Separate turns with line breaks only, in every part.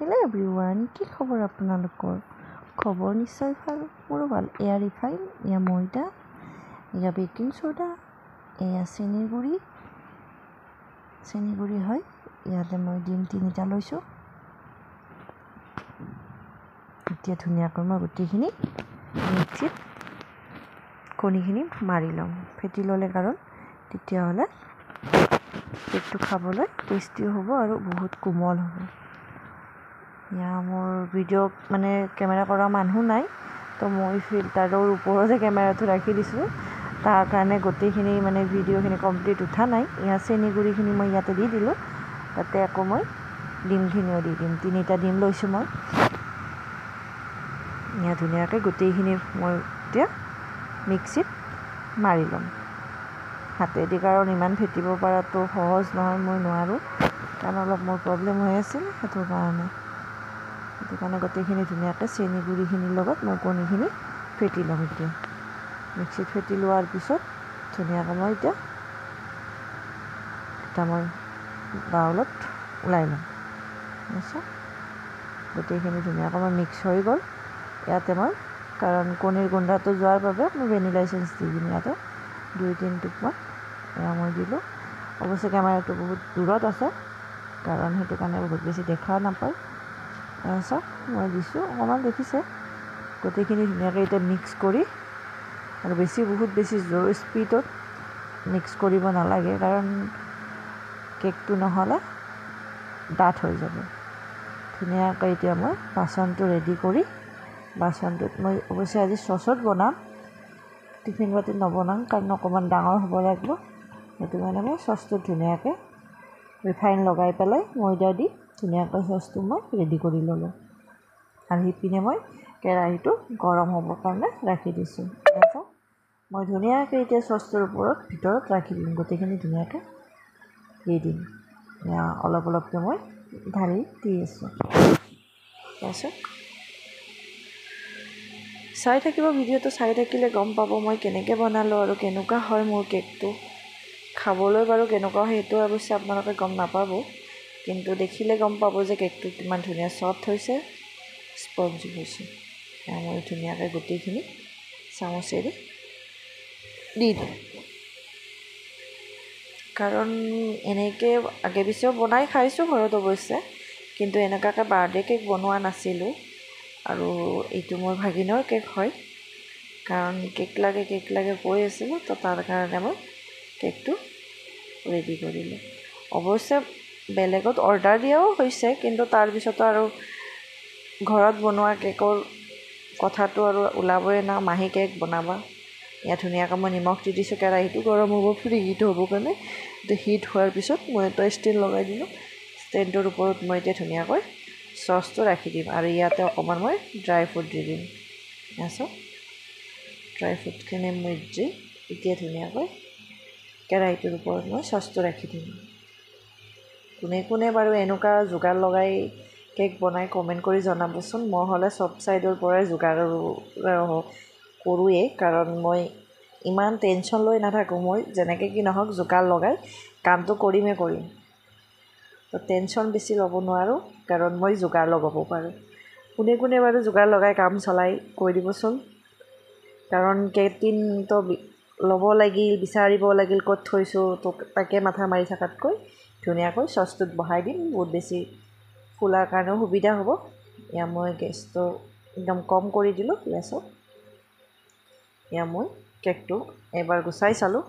Hello' everyone, কি খবৰ আপোনালোকৰ? খবৰ নিশ্চয় ভাল, মোৰো ভাল। এয়া ৰিফাইন, এয়া ময়দা, এয়া বেকিং চ'ডা, এয়া চেনীৰ গুড়ি, চেনীৰ গুড়ি হয়। ইয়াতে মই ডিম 3টা লৈছোঁ। এতিয়া ধুনীয়াকৈ মই গোটেইখিনি মিক্সিত কণীখিনি মাৰি ল'ম, ফেটি ল'লে, কাৰণ তেতিয়াহ'লে কেকটো খাবলৈ টেষ্টিও হ'ব আৰু বহুত কোমল হ'ব। এয়া মোৰ ভিডিঅ' মানে কেমেৰা কৰা মানুহ নাই, তো মই ফিল্টাৰৰ ওপৰতে কেমেৰাটো ৰাখি দিছোঁ, তাৰ কাৰণে গোটেইখিনি মানে ভিডিঅ'খিনি কমপ্লিট উঠা নাই। ইয়াৰ চেনী গুড়িখিনি মই ইয়াতে দি দিলোঁ, তাতে আকৌ মই ডিমখিনিও দি দিম। 3টা ডিম লৈছোঁ মই। ইয়াত ধুনীয়াকৈ গোটেইখিনি মই এতিয়া মিক্সিত মাৰি ল'ম হাতেদি, কাৰণ ইমান ফেটিব পৰাটো সহজ নহয়, মই নোৱাৰোঁ, কাৰণ অলপ মোৰ প্ৰব্লেম হৈ আছিল সেইটো কাৰণে। গোটেইখিনি ধুনীয়াকৈ চেনী গুড়িখিনিৰ লগত মই কণীখিনি ফেটি ল'ম। এতিয়া মিক্সিত ফেটি লোৱাৰ পিছত ধুনীয়াকৈ মই এতিয়া এটা মই বাউলত ওলাই ল'ম। তাৰপিছত গোটেইখিনি ধুনীয়াকৈ মই মিক্স হৈ গ'ল। ইয়াতে মই কাৰণ কণীৰ গোন্ধটো যোৱাৰ বাবে মই ভেনিলা এচেঞ্চ দি দিম ইয়াতে 2-3 টোপমান। এয়া মই দিলোঁ। অৱশ্যে কেমেৰাটো বহুত দূৰত আছে, কাৰণ সেইটো কাৰণে বহুত বেছি দেখাও নাপায়। চাওক, মই দিছোঁ অকণমান, দেখিছে? গোটেইখিনি ধুনীয়াকৈ এতিয়া মিক্স কৰি, আৰু বেছি বহুত বেছি জোৰ স্পীডত মিক্স কৰিব নালাগে, কাৰণ কেকটো নহ'লে ডাঠ হৈ যাব। ধুনীয়াকৈ এতিয়া মই বাচনটো ৰেডি কৰি, বাচনটোত মই অৱশ্যে আজি চচত বনাম, টিফিন বাতিত নবনাম, কাৰণ অকণমান ডাঙৰ হ'ব লাগিব। সেইটো কাৰণে মই চচটোত ধুনীয়াকৈ ৰিফাইন লগাই পেলাই ময়দা দি ধুনীয়াকৈ চচটো মই ৰেডি কৰি ল'লোঁ। আৰু সিপিনে মই কেৰাহীটো গৰম হ'বৰ কাৰণে ৰাখি দিছোঁ। মই ধুনীয়াকৈ এতিয়া চচটোৰ ওপৰত ভিতৰত ৰাখি দিম, গোটেইখিনি ধুনীয়াকৈ দি দিম। অলপ অলপকৈ মই ঢালি দি আছোঁ। তাৰপিছত চাই থাকিব ভিডিঅ'টো, চাই থাকিলে গম পাব মই কেনেকৈ বনালোঁ আৰু কেনেকুৱা হয় মোৰ কেকটো খাবলৈ। বাৰু কেনেকুৱা হয় সেইটো অৱশ্যে আপোনালোকে গম নাপাব, কিন্তু দেখিলে গম পাব যে কেকটো কিমান ধুনীয়া চফ্ট হৈছে, স্পঞ্জি হৈছে। মই ধুনীয়াকৈ গোটেইখিনি চামুচেৰে দি দিম, কাৰণ এনেকৈ আগে পিছেও বনাই খাইছোঁ ঘৰত অৱশ্যে, কিন্তু এনেকুৱাকৈ বাৰ্থডে কেক বনোৱা নাছিলোঁ। আৰু এইটো মোৰ ভাগিনৰ কেক হয়, কাৰণ কেক লাগে কেক লাগে কৈ আছিলোঁ, তো তাৰ কাৰণে মই কেকটো ৰেডি কৰিলোঁ। অৱশ্যে বেলেগত অৰ্ডাৰ দিয়াও হৈছে, কিন্তু তাৰপিছতো আৰু ঘৰত বনোৱা কেকৰ কথাটো আৰু ওলাবই না, মাহী কেক বনাবা। ইয়াত ধুনীয়াকৈ মই নিমখ দি দিছোঁ, কেৰাহীটো গৰম হ'ব, ফ্ৰী হিট হ'বৰ কাৰণে। এতিয়া হিট হোৱাৰ পিছত মই এটা ষ্টেণ্ড লগাই দিলোঁ। ষ্টেণ্ডটোৰ ওপৰত মই এতিয়া ধুনীয়াকৈ চচটো ৰাখি দিম, আৰু ইয়াতে অকণমান মই ড্ৰাই ফ্ৰুট দি দিম। চাওক, ড্ৰাই ফ্ৰুটখিনি মই দি এতিয়া ধুনীয়াকৈ কেৰাহীটোৰ ওপৰত মই চচটো ৰাখি দিম। কোনে কোনে বাৰু এনেকুৱা যোগাৰ লগাই কেক বনাই কমেণ্ট কৰি জনাবচোন। মই হ'লে চব ছাইডৰ পৰাই যোগাৰ কৰোঁৱেই, কাৰণ মই ইমান টেনশ্যন লৈ নাথাকোঁ। মই যেনেকৈ কি নহওক যোগাৰ লগাই কামটো কৰিমেই কৰিম, তো টেনশ্যন বেছি ল'ব নোৱাৰোঁ, কাৰণ মই যোগাৰ লগাব পাৰোঁ। কোনে কোনে বাৰু যোগাৰ লগাই কাম চলাই কৈ দিবচোন, কাৰণ কেইদিনতো ল'ব লাগিল, বিচাৰিব লাগিল ক'ত থৈছোঁ, তো তাকে মাথা মাৰি থকাতকৈ ধুনীয়াকৈ চচটোত বহাই দিম, বহুত বেছি ফুলাৰ কাৰণেও সুবিধা হ'ব। এয়া মই গেছটো একদম কম কৰি দিলোঁ। গেছত এয়া মই কেকটো এবাৰ গুচাই চালোঁ,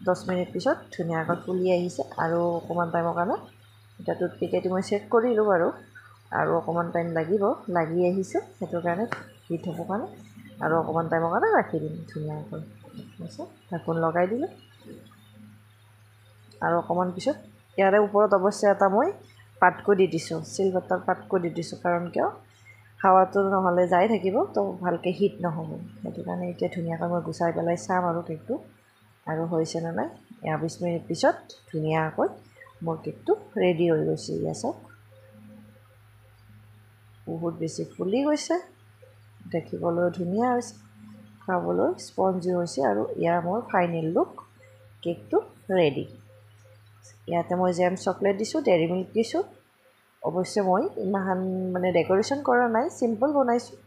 10 মিনিট পিছত ধুনীয়াকৈ ফুলি আহিছে। আৰু অকণমান টাইমৰ কাৰণে এতিয়া টুথপিকেদি মই চেক কৰিলোঁ বাৰু, আৰু অকণমান টাইম লাগিব, লাগি আহিছে, সেইটো কাৰণে হিট হ'বৰ কাৰণে আৰু অকণমান টাইমৰ কাৰণে ৰাখি দিম ধুনীয়াকৈ। তাৰপিছত ঢাকোন লগাই দিলোঁ, আৰু অকণমান পিছত ইয়াৰে ওপৰত অৱশ্যে এটা মই পাতকো দি দিছোঁ, চিলপাতৰ পাতকো দি দিছোঁ, কাৰণ কিয় হাৱাটো নহ'লে যাই থাকিব, তো ভালকৈ হিট নহ'ব। সেইটো কাৰণে এতিয়া ধুনীয়াকৈ মই গুচাই পেলাই চাম আৰু কেকটো আৰু হৈছেনে নাই। এয়া 20 মিনিট পিছত ধুনীয়াকৈ মোৰ কেকটো ৰেডি হৈ গৈছে। ইয়া চাওক, বহুত বেছি ফুলি গৈছে, দেখিবলৈও ধুনীয়া হৈছে, খাবলৈ স্পঞ্জি হৈছে, আৰু ইয়াৰ মোৰ ফাইনেল লুক, কেকটো ৰেডি। ইয়াতে মই জেম চকলেট দিছোঁ, ডেইৰী মিল্ক দিছোঁ। অৱশ্যে মই ইমান মানে ডেক'ৰেশ্যন কৰা নাই, চিম্পল বনাইছোঁ।